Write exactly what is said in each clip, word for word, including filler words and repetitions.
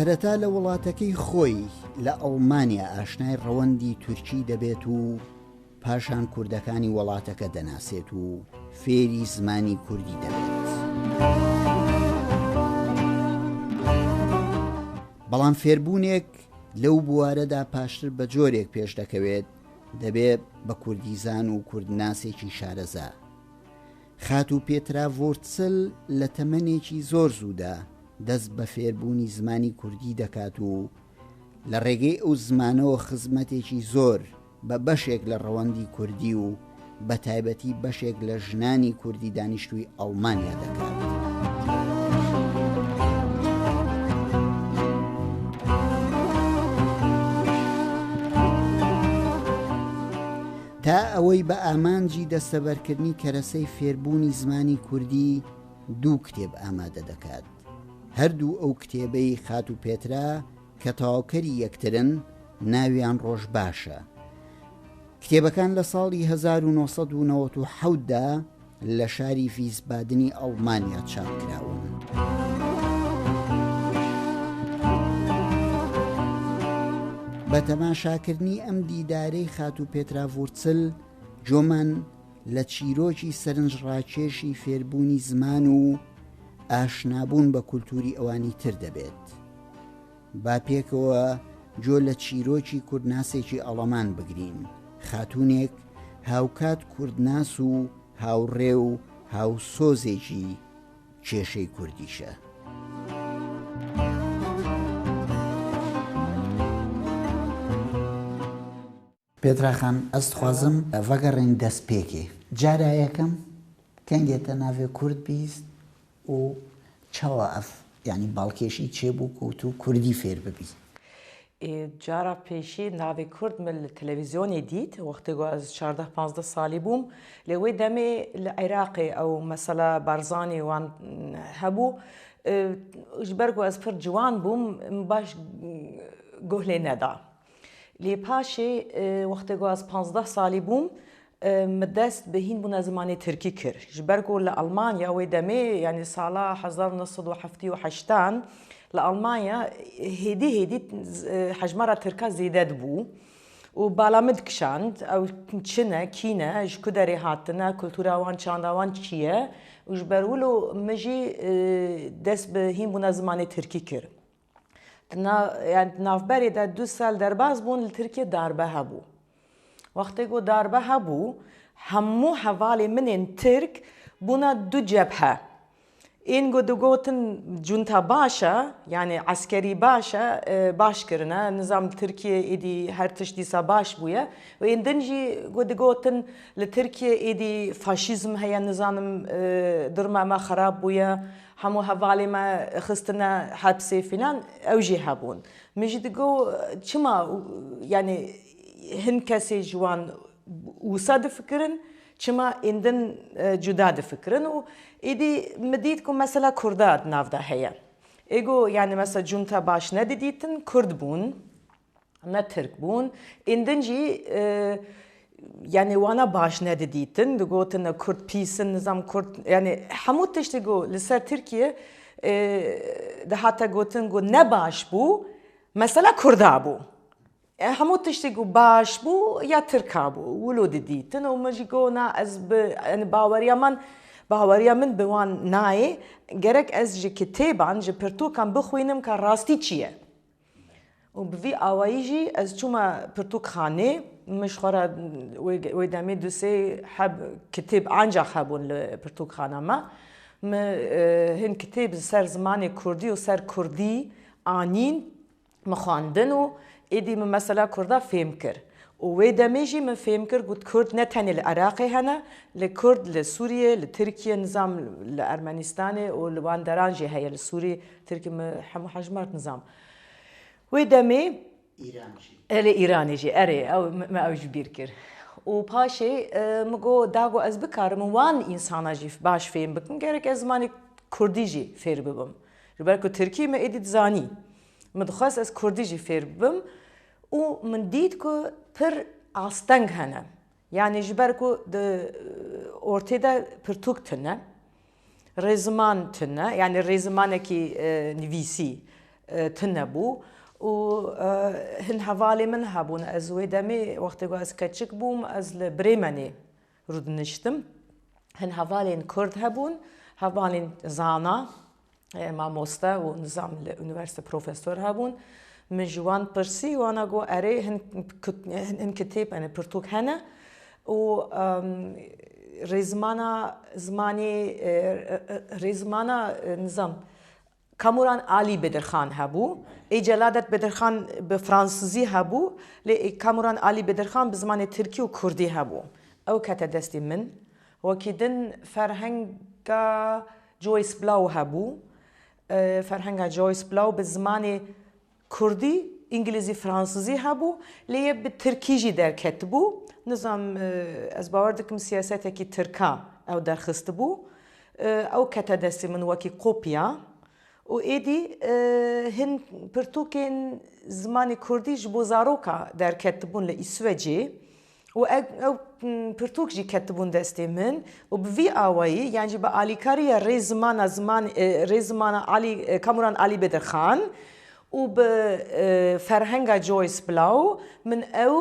سەرەتا لە وڵاتەکەی خۆی لە ئەڵمانیا ئاشنای ڕەوەندی تورکی دەبێت و پاشان کوردەکانی وڵاتەکە دەناسێت و فێری زمانی کوردی دەبێت. بەڵام فێربوونێک لەو بوارەدا پاشتر بە جۆرێک پێش دەکەوێت، دەبێت بە کوردیزان و کوردناسێکی شارەزا. خاتوو پێترا ڤۆرتسل لە تەمەنێکی زۆر زوودا دەست بە فێربوونی زمانی کوردی دەکات و لە ڕێگەی ئەو زمانەوە خزمەتێکی زۆر بە بەشێک لە ڕەوەندی کوردی و بە تایبەتی بەشێک لە ژنانی کوردی دانیشتووی ئەڵمانیا دەکات. تا ئەوەی بە ئامانجی دەستەبەرکردنی کەرەسەی فێربوونی زمانی کوردی دوو کتێب ئامادە دەکات. هەردوو ئەو کتێبەی خاتوو پێترا کە تەواوکەری یەکترن، ناویان ڕۆژ باشە. کتێبەکان لە ساڵی هەزار و نۆ سەد و نەوەد و حەوت دا لە شاری ڤیسبادنی ئەڵمانیا چاپ کراون. بە تەماشاکردنی ئەم دیدارەی خاتوو پێترا ڤورتسل، جۆمان لە چیرۆکی سەرنجڕاکێشی فێربوونی زمان و ئاشنابوون بە کولتوری ئەوانی تر دەبێت. با پێکەوە جۆ لە چیرۆکی کوردناسێکی ئەڵەمان بگرین، خاتوونێک هاوکات کوردناس و هاوڕێ و هاوسۆزێکی کێشەی کوردیشە. پێتراخان، ئەس دخوازم ڤەگەڕێن دەست پێکێ. جارا یەکەم کەنگێ تە ناوێ کورد بیست و چاوە ئەف، یعنی باڵکێشی چێ بوو کە تو کوردی فێر ببی؟ Ê, cara pêşî navê Kurd min li televîzyonê dît, wextê ku ez çardeh panzdeh salî bûm. Lê wê demê li Iraqê ew mesela Barzanî wan hebû. Ê, ji ber ku ez pir ciwan bûm, min baş guh lê neda. Lê paşê, e, wextê ku ez panzdeh salî bûm, e, min dest bi hînbûna zimanê tirkî kir. Ji ber ku li Almanya wê demê, yanî sala hezar neh sed û heftê û heştan, li Almanya hêdî hêdî, e, hejmara tirka zêde dibû û bala min dikişand, ew çi ne, kî ne, ji ku derê hatine, kultura wan, çanda wan çi ye? Û ji ber wilo min jî, e, dest bi hînbûna zimanê tirkî kir. Di na-, yani di navberê de du sal derbas bûn, li Tirkiye darbe hebû. Wextê ku darbe hebû, hemû hevalê min ên Tirk bûna du cebhe. Ên ku digotin cunta baş e, yani eskerî baş e, e, baş kirine. Nizam li Tirkiye êdî her tişt dîsa baş bûye. Û ên din jî ku digotin li Tirkiye êdî faşîzm heye, nizanim, e, durma me xerab bûye. Hemû hevalê me xistine hepsê filan, ew jî hebûn. Min jî digo, çima, yani, hin kesê ji wan wisa difikirin, çima êndin, e, cuda difikirin? Û êdî min dît ku mesela Kurda di nav de heye. Ê go, yani, mesela cunta baş nedidîtin, Kurd bûn. Ne Tirk bûn. Êndin jî, e, yani wana baş nedidîtin. Digotin Kurd pîs in, nizam Kurd, yani hemû tiştê ku li ser Tirkiye, e, dihate gotin ku ne baş bû, mesela Kurda bû. E, hemû tiştê ku baş bû ya Tirka bû. Wilo didîtin û min jî got, na ez bi, yani baweriya min, baweriya min bi wan nayê. Gerek ez ji kitêban, ji pirtûkan bixwînim ka rastî çi ye. Û bi vî awayî jî ez çûme pirtûkxanê. Min ji xwe re wê, wê demê du sê heb kitêb ancax hebûn li pirtûkxana me. Min, e, hin kitêb li ser zimanê kurdî û ser kurdî anîn, min xwendin û êdî min mesela kurda fêm kir. Û wê demê jî min fêm kir ku kurd ne tenê li Iraqê hene, li kurd li Sûriyê, li Tirkiye, nizam li Ermenistanê û li wan deran jî heye, li Sûrî, Tirkî, min hemû hejmart nizam. Wê demê Îran jî. Erê, Îranê jî, erê, ew, me, me ew ji bîr kir. Û paşê, e, min got, da ku ez bikarim wan însana jî baş fêm bikim, gerek ez zimanê kurdî jî fêr bibim. Ji ber ku tirkî me êdî dizanî. Min dixwest ez kurdî jî fêr bibim û min dît ku pir asteng hene. Yani ji ber ku di, e, ortê de pirtûk tune, rêziman tune, yani rêzimanekî, e, nivîsî, e, tune bû. Û, e, hin hevalê min hebûn. Ez wê demê, wextê ku ez keçik bûm, ez li Bremenê rûdiniştim. Hin hevalên Kurd hebûn, hevalên zana, e, mamoste û nizam li unîversîte profesor hebûn. Min ji wan pirsî, wana got, "Erê, hin kit-, hin, hin kitêb hene, pirtûk hene." Û, em, rêzimana zimanê, e, e, e, rêzimana, e, nizam, Kamuran Alî Bedirxan hebû. Ê Celadet Bedirxan bi fransizî hebû, lê ê Kamuran Alî Bedirxan bi zimanê tirkî û kurdî hebû. Ew kete destê min. Wekî din ferhenga Joyce Blau hebû. E, ferhenga Joyce Blau bi zimanê kurdî, îngilîzî, fransizî hebû, lê yê bi tirkî jî derketibû. Nizam, e, ez bawer dikim siyasetekî tirka ew derxistibû. E, ew kete destê min wekî kopya. Û êdî, e, hin pirtûkên zimanê kurdî ji bo zaroka derketibûn li Îswecê. Û ev, ew, m, pirtûk jî ketibûn destê min û bi vî awayî, yan jî bi alîkariya rêzimana ziman, e, rêzimana Alî, e, Kamuran Alî Bedirxan û bi, e, ferhenga Joyce Blau min ew,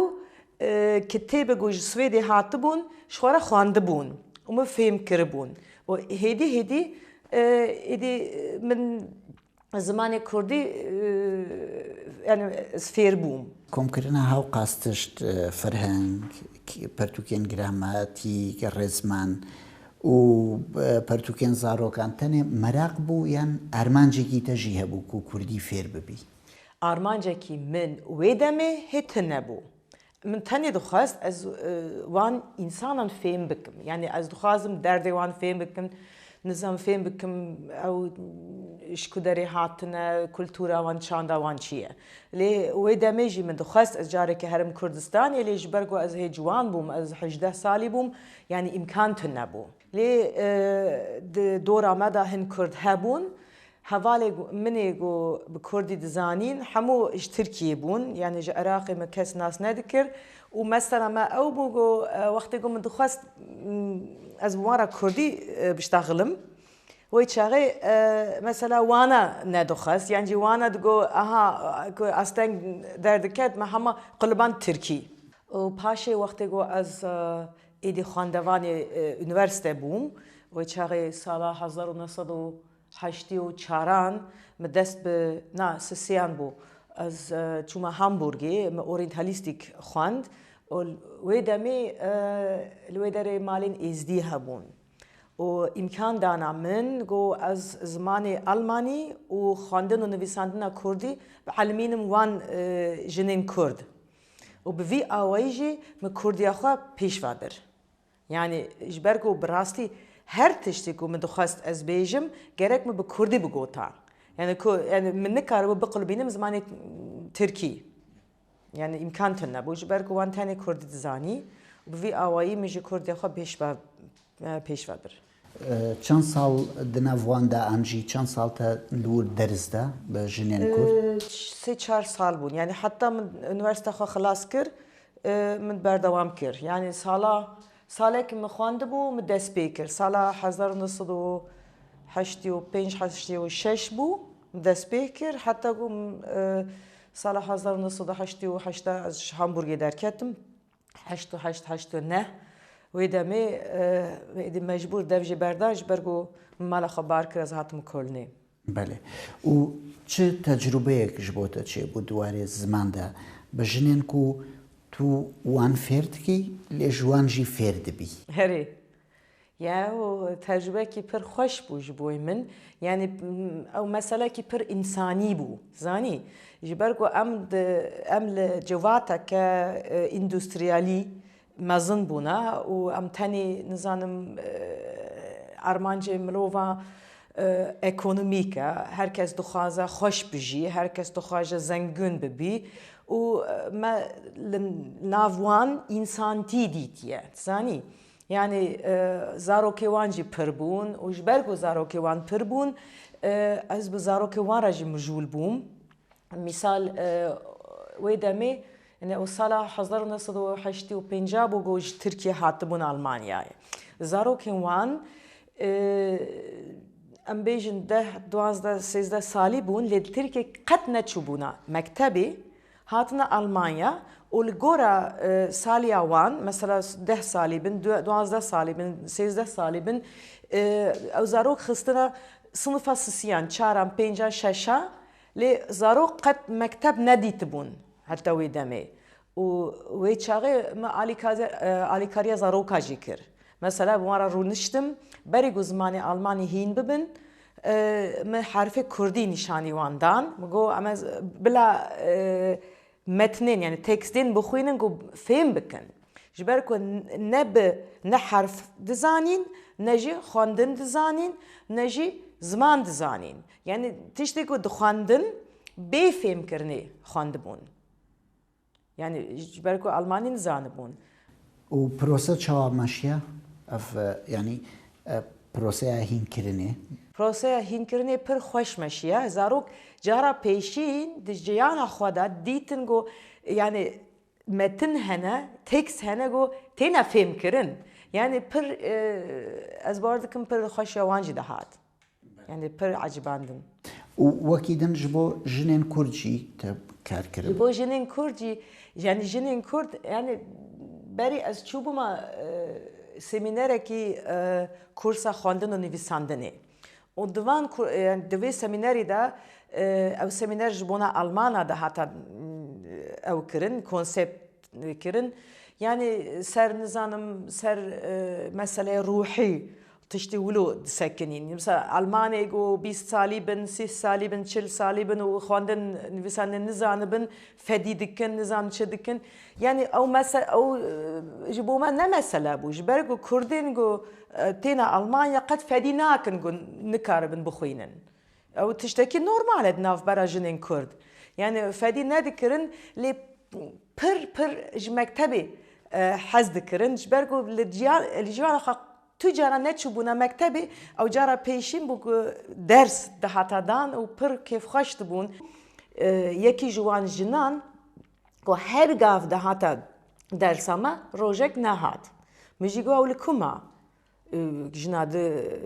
e, kitêbe ku ji Swêdê hatibûn, ji xwe re xwendibûn û min fêm kiribûn. Û hêdî hêdî, e, êdî, e, min zimanê kurdî, e, yani ez fêr bûm. Komkirina hewqas tişt, e, ferheng, k-, pertûkên gramatîk, rêzman û, e, pertûkên zarokan tenê meraq bû yan armancekî te jî hebû ku kurdî fêr bibî? Armancekî min wê demê hê tune bû. Min tenê dixwest ez, e, wan însanan fêm bikim. Yani ez dixwazim derdê wan fêm bikim, nizam fêm bikim, ew ji ku derê hatine, kultura wan, çanda wan çi ye. Lê wê demê jî min dixwest ez careke herim Kurdistanê, lê ji ber ku ez hê ciwan bûm, ez hejdeh salî bûm, yani îmkan tune bû. Lê, e, di dora me de hin Kurd hebûn, Hevalê go-, min ê ku bi kurdî dizanîn, hemû ji Tirkiyê bûn, yani ji Iraqê me kes nas nedikir û mesela me ew bû ku, e, wextê ku min dixwest, m, ez bi wan re kurdî, e, biştaxilim, wê çaxê, e, mesela wana nedixwest, yan jî wana digo, aha, ku asteng derdiket, me hema quliban tirkî. Û paşê wextê ku ez, e, êdî xwendevanê, e, unîversîte bûm, wê çaxê sala hezar û neh sed û heştê û çaran min dest bi, na, sisiyan bû. Ez, e, çûme Hamburgê, min Orientalîstîk xwend û wê demê, e, li wê derê malên êzdî hebûn. Û îmkan dana min ku ez zimanê almanî û xwendin û nivîsandina kurdî bielimînim wan, e, jinên kurd. Û bi vî awayî jî min kurdiya xwe pêş ve bir. Yani ji ber ku bi rastî her tiştî ku min dixwest ez bêjim, gerek min bi kurdî bigota. Yani ku, yani min nikaribû biqulbînim zimanê tirkî. Yani îmkan tune bû. Ji ber ku wan tenê kurdî dizanî û bi vî awayî min ji kurdiya xwe pêş ve, e, pêş ve bir. E, çend sal di nav wan de an jî çend sal te li wir derz de bi jinên kurd? E, sê çar sal bûn. Yani heta min unîversîte xwe xilas kir, e, min berdewam kir. Yani sala, salek min xwendibû, min dest pê kir. Sala hezar û neh sed û heştê û pênc heştê û şeş bû, min dest pê kir. Heta ku, e, sala hezar û neh sed û heştê û heşt ez ji Hamburgê derketim. Heşt û heşt, heşt û neh. Wê demê, e, êdî mecbûr dev jê berda, ji ber ku min mala xwe bar kir, ez hatim Kolnê. Belê. Û çi tecrubeyek ji bo te çêbû di warê ziman de bi jinên ku tu wan fêr dikî, lê ji wan jî fêr dibî? Herê. Ya, û tecrubekî pir xweş bû ji bo min. Yani, m, ew meselekî pir însanî bû. Zanî, ji ber ku em di, em li civateke, e, îndustriyalî mezin bûne û em tenê, nizanim, e, armancê mirova, e, ekonomîk e. Her kes dixwaze xweş bijî, her kes dixwaze zengin bibî û, e, me li nav wan însantî dîtiye. Zanî, yani, e, zarokê wan jî pir bûn û ji ber ku zarokê wan pir bûn, e, ez bi zarokê wan re jî mijûl bûm. Mîsal, e, wê demê, yani, o sala hezar û neh sed û heştê û pênc bû ku ji Tirkiye hatibûn Almanyayê. Zarokên wan, e, Em bêjin deh, duwazdeh, sêzdeh salî bûn, lê di Tirkiyê qet neçûbûna mektebê, hatine Almanya û li gora, e, saliya wan, mesela deh salî bin, du-, duwazdeh salî bin, sêzdeh salî bin, e, ew zarok xistine sinifa sisiyan, çaran, pêncan, şeşa, lê zarok qet mekteb nedîtibûn heta wê demê. Û wê çaxê min alîkariya, e, alîkariya zaroka jî kir. Mesela bi wan re rûniştim, berî ku zimanê almanî hîn bibin, e, min herfê kurdî nîşanî wan dan. Min got, em ez bila, e, metnên, yani tekstên bixwînin ku fêm bikin. Ji ber ku ne bi, ne herf dizanîn, ne jî xwendin dizanîn, ne jî ziman dizanîn. Yani tiştê ku dixwendin, bê fêmkirinê xwendibûn. Yani ji ber ku Almanî nizanibûn. Û prose çawa meşiya? Ev, e, yani, e, proseya hînkirinê? Proseya hînkirinê pir xweş meşiya. Zarok cara pêşîn di jiyana xwe de dîtin ku, yani, metin hene, tekst hene ku têne fêmkirin. Yani pir, e, ez bawer dikim pir xweşiya wan jî dihat. Yani pir ecibandin. Û wekî din ji bo jinên kurd jî te kar kirin? Ji bo jinên kurd jî, yani jinên kurd, yani berî ez çûbûma, e, semînerekî, e, kursa xwendin û nivîsandinê. Û di van ku, e, di vê semînerî de, e, ew semîner ji bona Almana de hata, m, ew kirin, konsept kirin. Yani ser, nizanim, ser, e, meseleyê ruhî, tiştê wilo disekinîn. Mesela Almanê ku bîst salî bin, sîh salî bin, çil salî bin û xwendin, nivîsandin nizanibin, fedî dikin, nizan çi dikin. Yani ew mese-, ew, e, ji bo me ne mesele bû. Ji ber ku Kurdên ku, e, têne Almanya qet fedî nakin ku nikaribin bixwînin. Ew tiştekî normal e di navbera jinên Kurd. Yani fedî nedikirin, lê pir, pir ji mektebê, e, hez dikirin. Ji ber ku li ciya-, li civana xwe tu cara neçûbûna mektebê, ew cara pêşîn bû ku ders dihata dan û pir kêfxweş dibûn. E, yekî ji wan jinan ku her gav dihata dersa me, rojek nehat. Min jî got, ew li ku ma? E, jina di,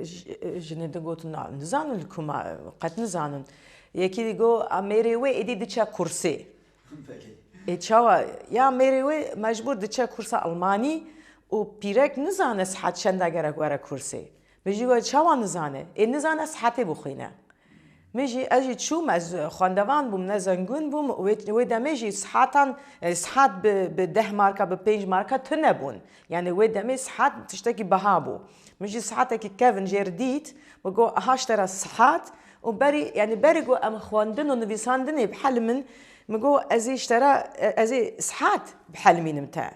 j-, jinê di gotin, "Na, nizanin li ku ma, qet nizanin." Yekî dî got, "A mêrê wê êdî diçe kursê." Ê çawa? Ya mêrê wê mecbûr diçe kursa Almanî û pîrek nizane sihet çenda gerek were kursê. Min jî got, "Çawa nizane?" Ê nizane sihetê bixwîne. Min jî, ez jî çûm, ez xwendevan bûm, ne zengûn bûm. Wê, wê demê jî sihatan, e, sihat bi, bi deh marka, bi pênc marka tune bûn. Yani wê demê sihat tiştekî biha bû. Min jî sihatekî kevin jêr dît, min got, "Aha ji te re sihat." Û berî, yani berî ku em xwendin û nivîsandinê bihelimin, min got, "Ez ê ji te re, e, ez ê sihat bihelimînim te."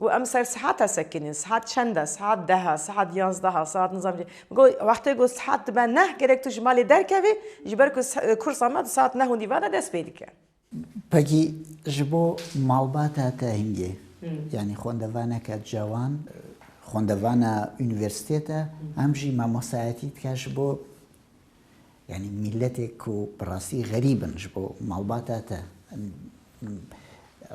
Û em ser sihata sekinîn, sihat çend e, sihat deh e, sihat yanzdeh e, sihat nizam jî. Min got, wextê ku sihat dibe neh, gerek tu ji malê derkevî, ji ber ku si-, kursa me di sihat neh û nîva de dest pê dike. Pegî, ji bo malbata te hingê, Hmm. yanî xwendevaneke cawan, xwendevana unîversîtê te, Hmm. em jî mamostayetî dike ji bo, yanî mîletê ku bi rastî xerîb in, ji bo malbata te.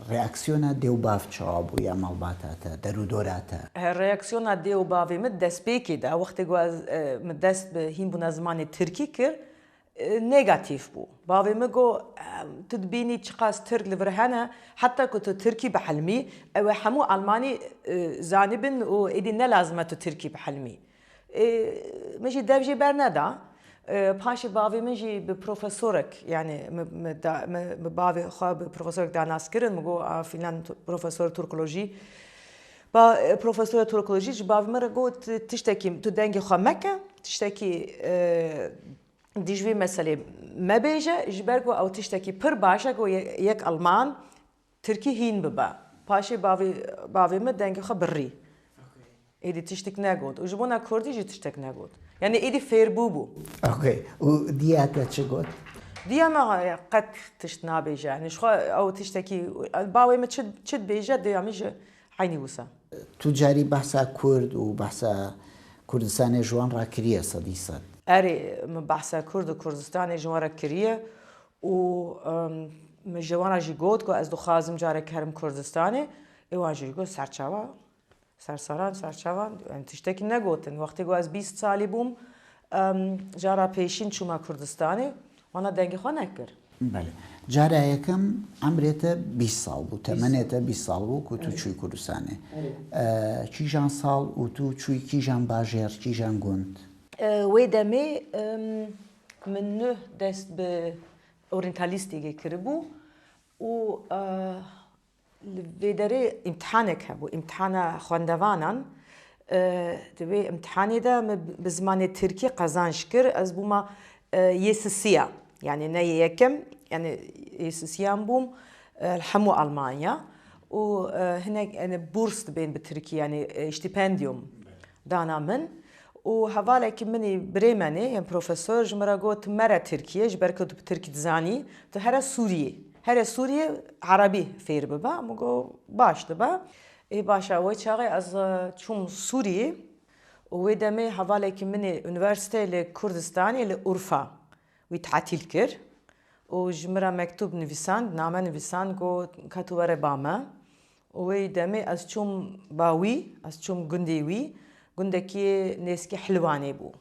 Reaksiyona dê û bav çawa bû ya malbata te, derûdora te? He, reaksiyona dê û bavê min destpêkê de, wextê ku ez, e, min dest bi hînbûna zimanê tirkî kir, e, negatîf bû. Bavê min got, "Em, tu dibînî çiqas tirk li vir hene, heta ku tu tirkî bihelmî, ew ê hemû almanî, e, zanibin û êdî ne lazim e tu tirkî bihelmî." Ê, min jî dev jê berneda. Ê, paşê bavê min jî bi profesorek, yani mi, mi, da, mi, mi bavê xwe bi profesorek da nas kirin, mi got, "A, filan tu-, profesor Turkolojî." Ba, e, profesora Turkolojî ji bavê min re got, "Tiştekî tu dengê xwe meke, tiştekî, e, dî ji vê meselê mebêje, ji ber ku ew tiştekî pir baş e ku ye-, yek Alman, Tirkî hîn bibe." Paşê bavê, bavê min dengê xwe birî. Êdî tiştik negot. Û ji bona Kurdî jî tiştek negot. Yani êdî fêrbû bû. Okey. Û diya te çi got? Diya me qet tişt nabêje. Yani ji xwe ew tiştekî, bawê min çi, çi dibêje, diya min jî eynî wisa. Tu carî behsa Kurd û behsa Kurdistanê ji wan re kiriye sedî sed? Erê, min behsa Kurd û Kurdistanê ji wan re kiriye. Û, em, min ji wan re jî got ku ez dixwazim carek herim Kurdistanê. Ê wan jî got, serçawa, sersaran, serçavan, em tiştekî negotin. Wextê ku ez bîst salî bûm, Em, cara pêşîn çûma Kurdistanê, wana dengê xwe nekir. Belê. Cara yekem emrê te bîst sal bû, temenê te bîst sal bû ku tu çûyî Kurdistanê. Erê. E, kîjan sal û tu çûyî kîjan bajêr, kîjan gund? E, wê demê, em, min nuh dest bi oryantalîstêkê kiribû û, e, li vê derê îmtihanek hebû, îmtihana xwendevanan. E, di wê îmtihanê de min bi zimanê tirkî qezanc kir. Ez bûma, e, yê sisiya, yanî ne yê yekem, yanî yê sisiyan bûm, e, li hemû Almanya. Û, e, hinek, yanî bûrs dibên bi tirkî, yanî, e, stipendium dana min. Û hevalekî min ê Brêmenê, yên profesor, ji min re got, mere Tirkiye, ji ber ku tu bi tirkî dizanî, tu here Sûriyê. Here Sûriyê, erebî fêr bibe. Min got, baş dibe. Ê baş e, wê çaxê ez, e, çûm Sûriyê û wê demê hevalekî min ê unîversîteyê li Kurdistanê, li Urfa, wî tatîl kir û ji min re mektûb nivîsand, name nivîsand, got, ka tu were ba me. Û wê demê ez çûm ba wî, ez çûm gundê wî, gundekî nêzîkî Hilwanê bû.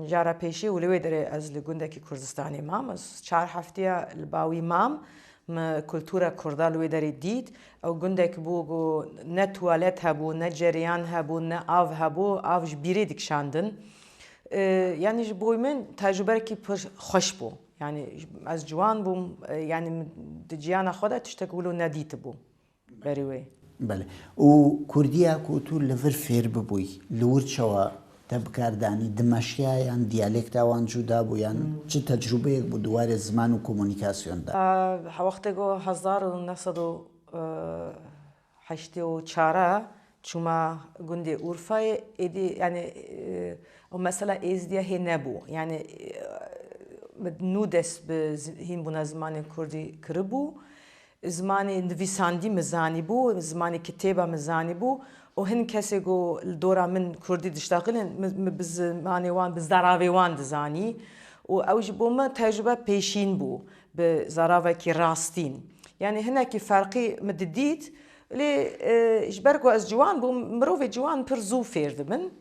Cara pêşî û li wê derê ez li gundekî Kurdistanê mam. Ez çar heftiya li ba wî mam. Me kultura kurda li wê derê dît. Ew gundek bû ku ne tuwalet hebû, ne cereyan hebû, ne av hebû, av ji bîrê dikişandin. E, yanî ji bo min tecrûberekî pir xweş bû. Yanî ez ciwan bûm, e, yanî min di ciyana xwe de tiştek wilo nedîtibû. Berî wê. Belê. Û kurdiya ku tu li vir fêr bibûyî, li wir çawa te bi kar danî? Dimeşiya yan diyalekta wan cuda bû yan çi tecrûbeyek bû di warê ziman û komunîkasyon de? A, wextê ku hezar û neh sed û heştê û çar çûma gundê Urfayê, êdî, yanî, e, o mesela êzdiya hê nebû. Yanî, e, min nû dest bi zi-, hînbûna zimanê kurdî kiribû. Zimanê nivîsandî min zanîbû, zimanê kitêba min zanîbû û hin kesê ku li dora min kurdî diştaxilin, min, min bi zimanê wan, bi zaravê wan dizanî û ew ji bo min tecrube pêşîn bû bi zaravekî rastîn. Yanî hinekî ferqî min didît, lê, e, ji ber ku ez ciwan bûm, mirovê ciwan pir zû fêr dibin.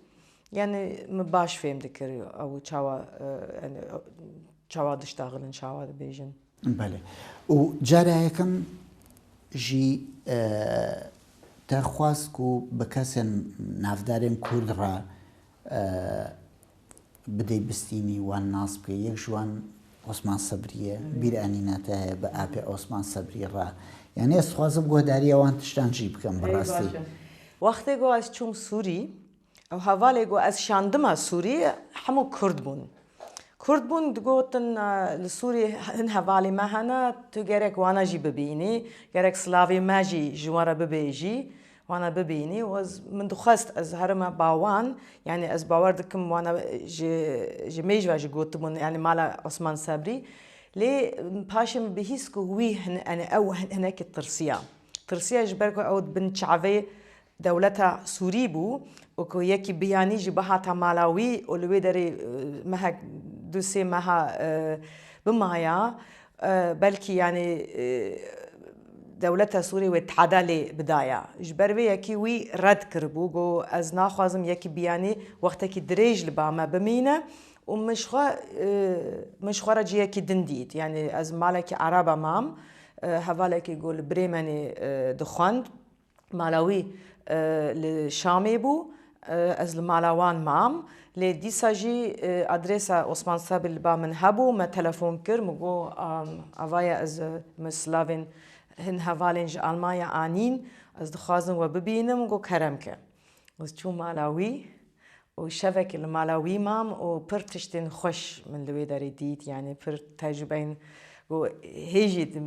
Yanî min baş fêm dikir ew çawa, e, yanî çawa diştaxilin, çawa dibêjin. Belê. Û cara yekem jî, e, te xwest ku bi kesên navdarên kurd re, e, bidê bistînî, wan nas bikî. Yek ji wan Osman Sebrî ye. Bîranîna te heye bi apê Osman Sebrî re? Yanî ez dixwazim guhdariya wan tiştan jî bikim bi rastî. Wextê ku ez çûm Sûrî, Ew hevalê ku ez şandima Sûrî, hemû kurd bûn. Kurd bûn, digotin, e, li Sûrî hin hevalê me hene, tu gerek wana jî bibînî, gerek silavê me jî ji wan re bibêjî, wana bibînî. Û ez, min dixwest ez herime ba wan, yanî ez bawer dikim wana ji, ji mêj ve jî gotibûn, yanî mala Osman Sebrî. Lê paşê min bihîst ku wî hin, yanî ew hin, hinekî tirsiya. Tirsiya ji ber ku ew di bin çavê dewleta Sûrî bû û ku yekî biyanî jî bihata mala wî û li wê derê, e, mehek du sê meha, e, bimaya, e, belkî, yanî, e, dewleta Sûrî wê tada lê bidaya. Ji ber vê yekî wî red kiribû, got, ez naxwazim yekî biyanî wextekî dirêj li ba me bimîne û min ji xwe, e, min ji xwe re cihekî din dît. Yanî ez malekî Ereba mam, e, hevalekî ku li Brêmenê, e, dixwend. Mala wî, e, li Şamê bû, e, ez li mala wan mam. Lê dîsa jî, e, adresa Osman Sebrî li ba min hebû, me telefon kir, min got, am, ava ye ez, e, min silavên hin hevalên ji Almanya anîn, ez dixwazim we bibînim, min got kerem ke. Ez çûm mala wî û şevekê li mala wî mam û pir tiştên xweş min li wê derê dît, yanî pir tecrûbeyên ku hê jî di,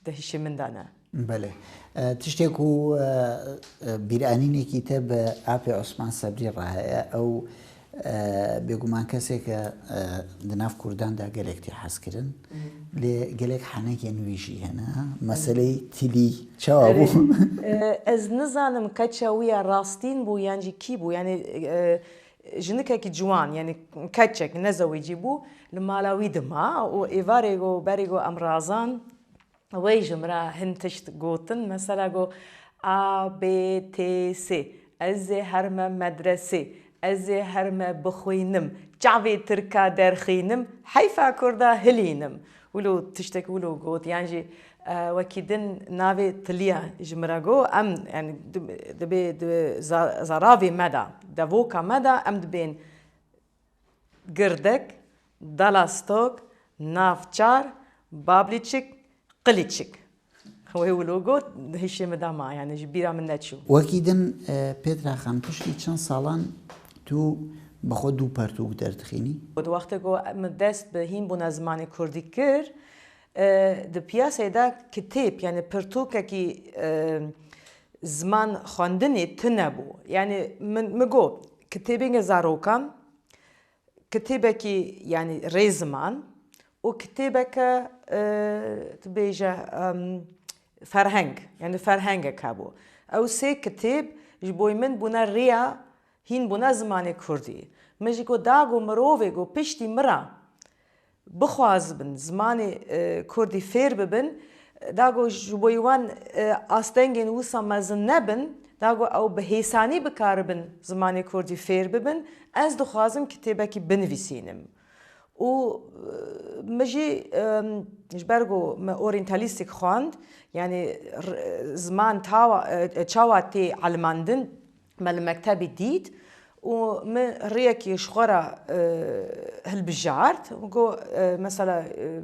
di hişê min de ne. Belê. E, tiştê ku, e, e, bîranînekî te bi apê Osman Sebrî re heye, ew, e, bêguman kesek e, e, di nav kurdan de gelek tê hezkirin. Lê gelek henekên wî jî hene. Meseleyê tilî çawa bû? Erê, e, ez nizanim keça wî ya rastîn bû yan jî kî bû. Yanî, e, jinikekî ciwan, yanî keçek nezewicî bû, li mala wî dima û êvarê ku berê ku em razan, wê ji min re hin tişt gotin, mesela got, A, B, T, S, ez ê herime medresê, Ez ê herme bixwînim, çavê tirka derxînim, heyfa kurda hilînim. Wilo tiştek wilo got, yan jî, e, wekî din navê tiliya ji min re got, em, yani, dib-, dibê di za-, zaravê me de, devoka me de, em dibên girdek, dalastok, navçar, bablîçik, qilîçik. Wê wilo got, hişê min de ma, yani ji bîra min neçû. Wekî din, e, Petra Xan, piştî çend salan tu bi xwe du pertûk derdixînî? Di wextê ku min dest bi hînbûna zimanê kurdî kir, e, di piyaseyê de kitêb, yani pirtûkekî, e, ziman xwendinê tune bû. Yani min, min got, kitêbeke zarokan, kitêbekî, yanî rêziman û kitêbeke, e, tu bêje, em, ferheng, yanî ferhengek hebû. Ew sê kitêb ji bo min bûne rêya hînbûna zimanê kurdî. Min jî got, da ku mirovê ku piştî min re bixwazibin zimanê, e, kurdî fêr bibin, da ku ji bo wan, e, astengên wisa mezin nebin, da ku ew bi hêsanî bikaribin zimanê kurdî fêr bibin, ez dixwazim kitêbekî binivîsînim. Û, e, min jî, e, ji ber ku me oryantalîstîk xwend, yanî r-, ziman tawa, e, çawa tê elimandin, me li mektebê dît û min rêyekê ji xwe re, e, hilbijart. Min got, e, mesela, e,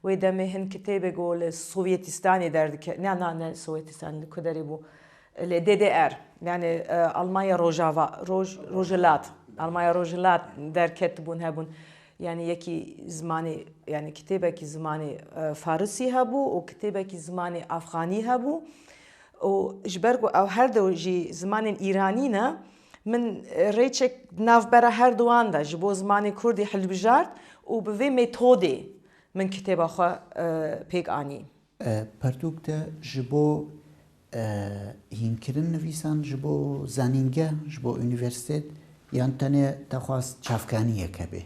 wê demê hin kitêbê ku li Sovyetistanê derdike-, ne, na, ne Sovyetistanê, li ku derê bû? Li D D R, yani, e, Almanya Rojava, Roj-, Rojhilat, Almanya Rojhilat derketibûn hebûn. Yani yekî zimanê, yani kitêbekî zimanê, e, farisî hebû û kitêbekî zimanê afxanî hebû. Û ji ber ku ew her du jî zimanên îranî ne, min, e, rêçek navbera her duwan de ji bo zimanê kurdî hilbijart û bi vê metodê min kitêba xwe, e, pêk anî. E, pertûk te ji bo, e, hînkirin nivîsan, ji bo zanîngeh, ji bo unîversîtet, yan tenê te xwest çavkaniyek hebe?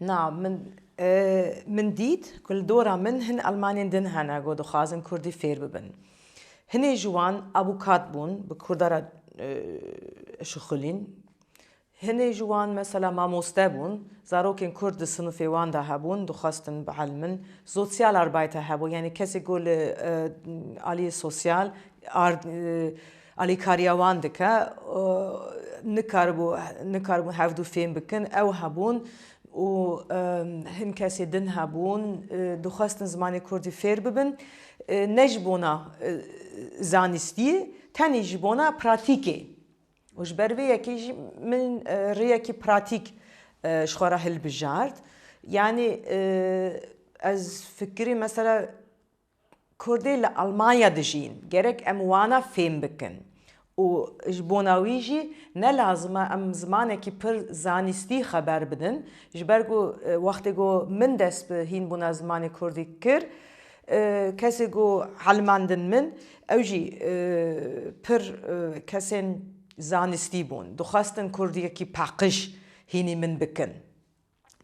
Na, min, e, min dît ku li dora min hin Almanên din hene ku dixwazin kurdî fêr bibin. Hinê ji wan abukat bûn, bi kurda re, e, şixulîn. Hinê ji wan mesela mamoste bûn, zarokên kurd di sinifê wan de hebûn, dixwestin bielimin. Sozialarbeiter hebû, yanî kesê ku li, e, aliyê sosyal, ar-, e, alîkariya wan dike, e, nikaribû, nikaribûn hevdû fêm bikin, ew hebûn û, e, hin kesê din hebûn, e, dixwestin zimanê kurdî fêr bibin, e, ne ji bona, e, zanistiyê, tenê ji bona pratîkê. Û ji ber vê yekê jî min, e, rêyekî pratîk, e, ji xwe re hilbijart. Yanî, e, ez fikirî mesela Kurdê li Almanya dijîn, gerek em wana fêm bikin. Û ji bona wî jî ne lazim e em zimanekî pir zanistî xeber bidin. Ji ber ku, e, wextê ku min dest bi hînbûna zimanê kurdî kir, e, kesê ku helimandin min, ew jî, e, pir, e, kesên zanistî bûn. Dixwestin kurdiyekî paqij hînî min bikin.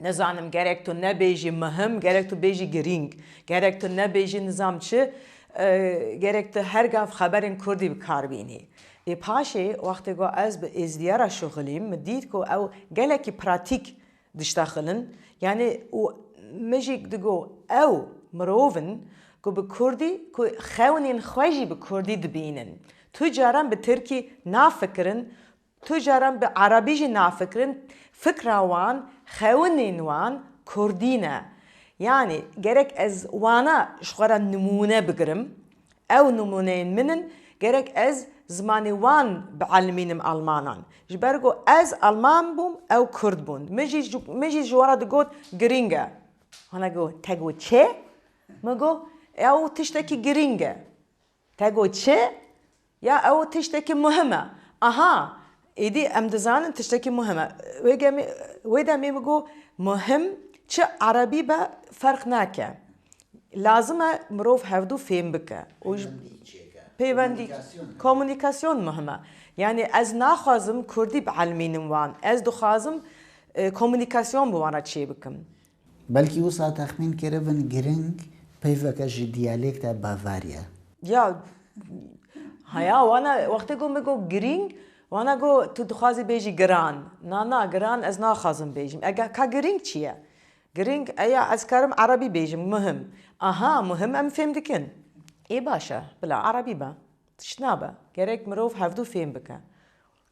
Nizanim, gerek tu nebêjî muhim, gerek tu bêjî girîng, gerek tu nebêjî nizam çi, e, gerek tu her gav xeberên kurdî bi kar bînî. Ê paşê, wextê ku ez bi êzdiya re şixulîm, min dît ku ew gelekî pratîk diştexilin. Yanî û min jî digo ew mirov in ku bi kurdî, ku xewnên xwe jî bi kurdî dibînin. Tu caran bi tirkî nafikirin, tu caran bi erebî jî nafikirin, fikra wan, xewnên wan kurdî ne. Yanî gerek ez wana ji xwe re nimûne bigirim, ew nimûneyên min in, gerek ez zimanê wan bielimînim almanan. Ji ber ku ez alman bûm, ew kurd bûn. Min jî, min jî ji wan re digot, girîng e. Wana got, te got çi? Min got, ew tiştekî girîng e. Te got çi? Ya ew tiştekî muhim e. Aha, êdî em dizanin tiştekî muhim e. Wê gemê, wê demê min got, muhim çi erebî be ferq nake. Lazim e mirov hevdû fêm bike. Û ji pêvendî, komunikasyon muhim e. Yanî ez naxwazim kurdî bielimînim wan. Ez dixwazim, e, komunikasyon bi wan re çêbikim. Belkî wisa texmîn kiribin girîng peyveke ji diyalekta Bavarya. Ya, haya, wana wextê ku min got girîng, Wana got, tu dixwazî bêjî giran. Na, na, giran ez naxwazim bêjim. Ege ka giring çi ye? Giring, eya ez karim erebî bêjim, muhim. Aha, muhim em fêm dikin. Ê baş e, bila erebî be. Tişt nabe. Gerek mirov hevdû fêm bike.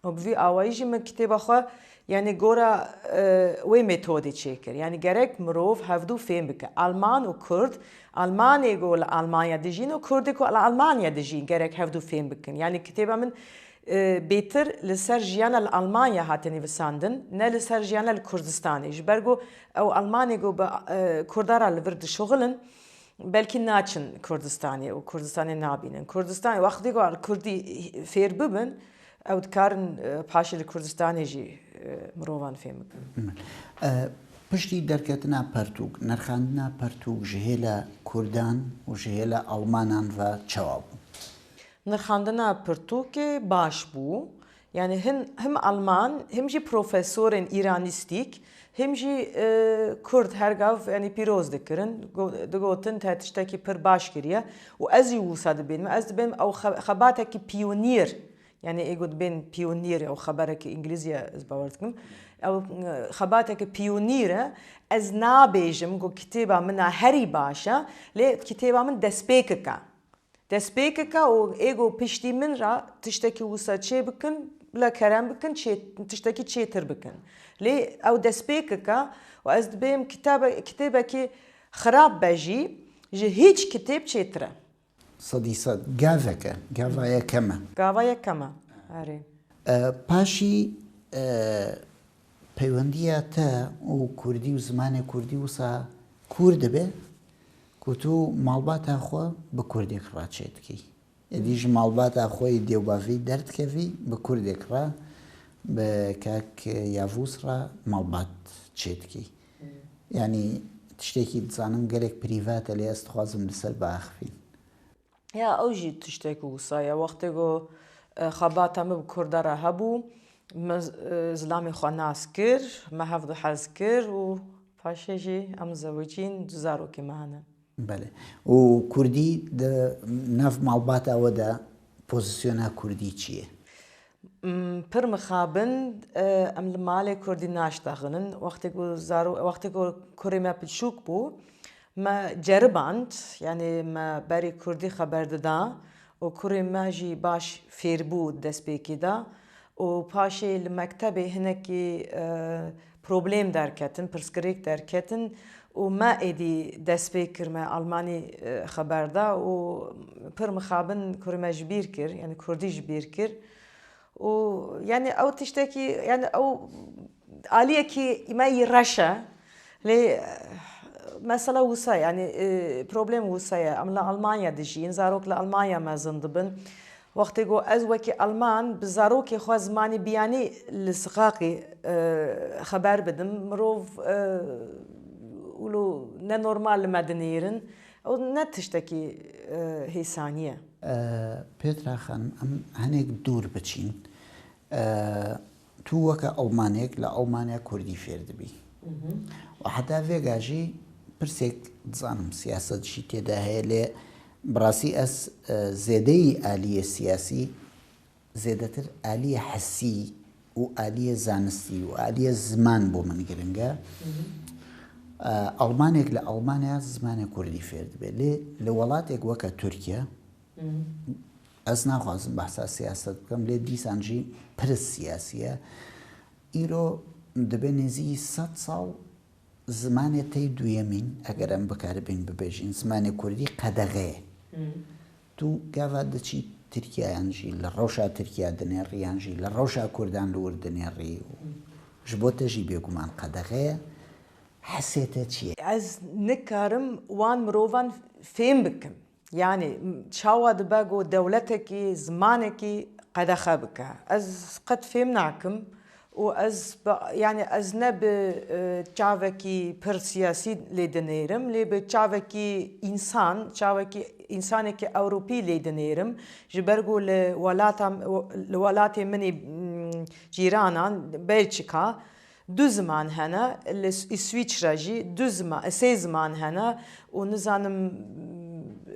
Û bi vî awayî jî min kitêba xwe, yanî gora, e, wê metodê çêkir. Yanî gerek mirov hevdû fêm bike. Alman û Kurd, Almanê ku li Almanya dijîn û Kurdê ku li Almanya dijîn gerek hevdû fêm bikin. Yanî kitêba min, e, bêtir li ser jiyana li Almanya hate nivîsandin, ne li ser jiyana li Kurdistanê. Ji ber ku ew Almanê ku bi, e, Kurda re li vir dişuxilin, belkî naçin Kurdistanê û Kurdistanê nabînin. Kurdistanê wextê ku li Kurdî fêr bibin, ew dikarin, e, paşê li Kurdistanê jî, e, mirovan fêm bikin. E, piştî derketina pertûk, nirxandina pertûk ji hêla Kurdan û ji hêla Almanan ve çawa bû? Nirxandina pirtûkê baş bû. Yanî hin, him Alman, him jî profesorên îranîstîk, him jî, e, Kurd her gav, yanî pîroz dikirin. Go-, digotin, te tiştekî pir baş kiriye. Û ez jî wisa dibênim. Ez dibêm ew xe-, xebatekî piyonîr, yanî ê ku dibên piyonîr, ew xeberekî îngilîzî ye, ez bawer dikim. Ew, e, xebatekî piyonîr e. Ez nabêjim ku kitêba min a herî baş e, lê kitêba min destpêkek e. Destpêkeke û ê ku piştî min re tiştekî wisa çê bikin, bila kerem bikin, çê-, tiştekî çêtir bikin. Lê ew destpêkeke û ez dibêm kitabe-, kitêbekî xirab be jî, ji hîç kitêb çêtir e. Sedî sed. Gaveke, gava yekem e. Gava yekem e. Erê. E, paşî, e, peywendiya te û kurdî û zimanê kurdî wisa kûr dibe ku tu malbata xwe bi kurdek re çêdikî. Êdî ji malbata xwe yê dewbavî derdikevî, bi kurdek re, bi kak Yavuz re malbat çêdikî. Yanî tiştekî dizanim gelek prîvat e, lê ez dixwazim li ser biaxivîm. Ya, ew jî tiştek wisa ye. Wextê ku, e, xebata min bi Kurda re hebû, min, e, zilamê xwe nas kir, me hevdu hez kir û paşê jî em zewicîn, du zarokê me hene. Belê. Û Kurdî di nav malbata we de pozîsyona Kurdî çi ye? M, pir mixabin, e, em li malê Kurdî naştexilin. Wextê ku zaro-, wextê ku kurê me piçûk bû, me ceriband, yanî me berî Kurdî xeber dida û kurê me jî baş fêr bû destpêkê de û paşê li mektebê hinekî, e, problem derketin, pirsgirêk derketin û me êdî dest pê kir, me Almanî, e, xeber da û pir mixabin kurê me ji bîr kir, yanî Kurdî ji bîr kir. Û, yanî, ew tiştekî, yanî, ew aliyekî me yî reş e. Lê, e, mesela wisa, yanî, e, problem wisa ye. Em li Almanya dijîn, zarok li Almanya mezin dibin. Wextê ku ez wekî Alman bi zarokê xwe zimanê biyanî li siqaqî, e, xeber bidim, mirov, e, wilo ne normal li me dinêrin. Ew ne tiştekî, e, hêsanî ye. E, Petra Xanim, em hinek dûr biçîn. E, tu weke Almanek li Almanya Kurdî fêr dibî. Û heta vêga jî pirsek dizanim siyaset jî tê de heye, lê bi rastî ez, e, zêdeyî aliyê siyasî, zêdetir aliyê hesî û aliyê zanistî û aliyê ziman bo min giring e. E, Almanek li Almanya zimanê Kurdî fêr dibe. Lê li welatek weke Tirkiye, ez naxwazim behsa siyaset bikim, lê dîsan jî pirs siyasî ye. Îro dibe nêzî sed sal zimanê tey duyemîn, eger em bikaribîn bibêjin, zimanê kurdî qedexe ye. Tu gava diçî Tirkiye yan jî li rewşa Tirkiye dinêrî yan jî li rewşa kurdan li wir dinêrî. Ji bo te jî bêguman qedexe ye. Hesê te çi ye? Ez nikarim wan mirovan fêm bikim. Yanî, çawa dibe ku dewletekî zimanekî qedexe bike? Ez qet fêm nakim û ez bi, yanî, ez ne bi, e, çavekî pir siyasî lê dinêrim, lê bi çavekî însan, çavekî însanekî Ewropî lê dinêrim. Ji ber ku li welata, li welatê min ê, m, cîranan, Belçika, du ziman hene, li Îswîçre jî du ziman, sê ziman hene û nizanim,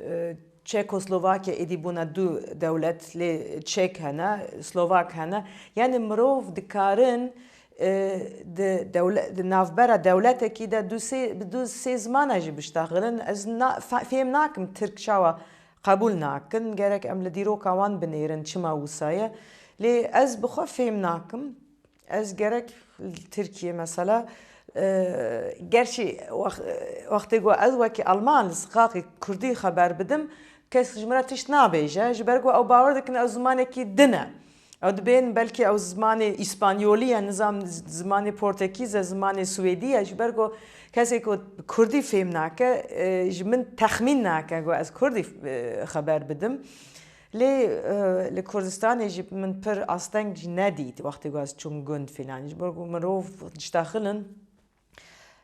e, Çekoslovakya êdî bûne du dewlet, lê Çek hene, Slovak hene. Yani mirov dikarin, e, di dewle-, di navbera dewletekî de du sê, bi du sê zimana jî biştexilin. Ez na-, fe-, fêm nakim Tirk çawa qebûl nakin. Gerek em li dîroka wan binêrin çima wisa ye. Lê ez bi xwe fêm nakim. Ez gerek li Tirkiye mesela, e, gerçî wex-, wextê ku ez wekî Alman li sixaxê Kurdî xeber bidim, kes ji min re tişt nabêje, ji ber ku ew bawer dikin ew zimanekî din e. Ew dibên belkî ew zimanê îspanyolî ye, nizam zimanê portekîz e, zimanê swêdî ye, ji ber ku kesê ku Kurdî fêm nake, e, ji min texmîn nake ku ez Kurdî, e, xeber bidim. Lê, e, li Kurdistanê jî min pir asteng jî nedît wextê ku ez çûm gund filan. Ji ber ku mirov diştexilin,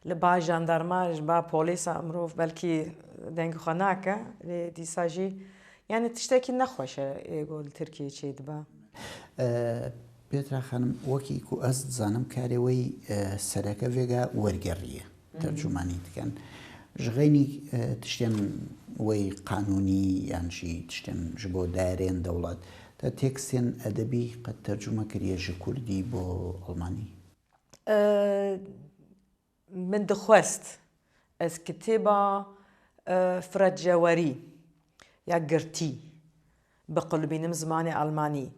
li ba jandarma, ji ba polîsa mirov belkî dengê xwe nake, lê dîsa jî, yani tiştekî nexweş e ê ku li Tirkiyê çêdibe. E, Petra Xanim, wekî ku ez dizanim karê wê, e, sereke vêga wergerî ye. Tercûmanî dikin. Ji xeynî, e, tiştên wey qanûnî yan jî tiştên ji bo daireyên dewlet, te tekstên edebî qet tercûme kiriye ji kurdî bo almanî? E, min dixwest ez kitêba, e, Firet Cewerî ya girtî biqulbînim zimanê almanî.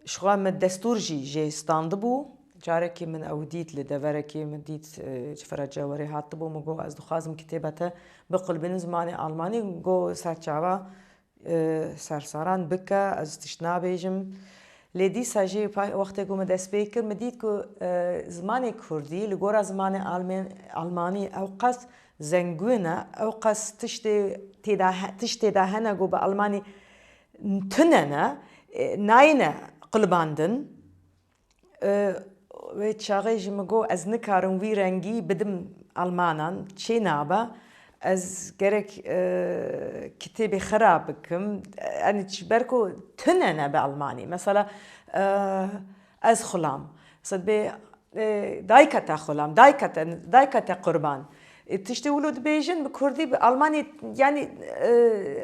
Ji xwe min destûr jî jê standibû. Carekî min ew dît li deverekê, min dît, e, Firet Cewerî hatibû, min got, ez dixwazim kitêba te biqulbînim zimanê almanî. Got, ser çava, e, sersaran bike, ez tişt nabêjim. Lê dîsa jî pa-, wextê ku min dest pê kir, min dît ku, e, zimanê kurdî li gora zimanê almen-, almanî ew qas zengûn e, ew qas tiştê têda he-, tişt têda hene ku bi almanî tune ne, e, nayêne qulbandin. E, wê çaxê jî min got, ez nikarim wî rengî bidim almanan, çê nabe. Ez gerek, e, kitêbê xira bikim. Yani ji ber ku tune ne bi almanî. Mesela, e, ez xulam. Mesela bê, e, dayka te xulam, dayka te, dayka te qurban. E, tiştê wilo dibêjin bi kurdî, bi almanî, yani, e,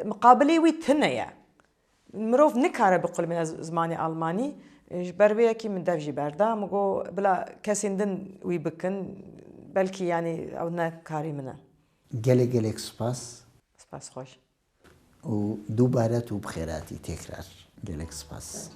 miqabilê wî tune ye. Mirov nikare biqulbîne z-, zimanê almanî. E, ji ber vê yekê min dev jî berda. Min got, bila kesên din wî bikin, belkî, yani, ew ne karê min e. Gelek gelek spas. Spas xweş. Û dubare tu bi xêr hatî tekrar. Gelek spas.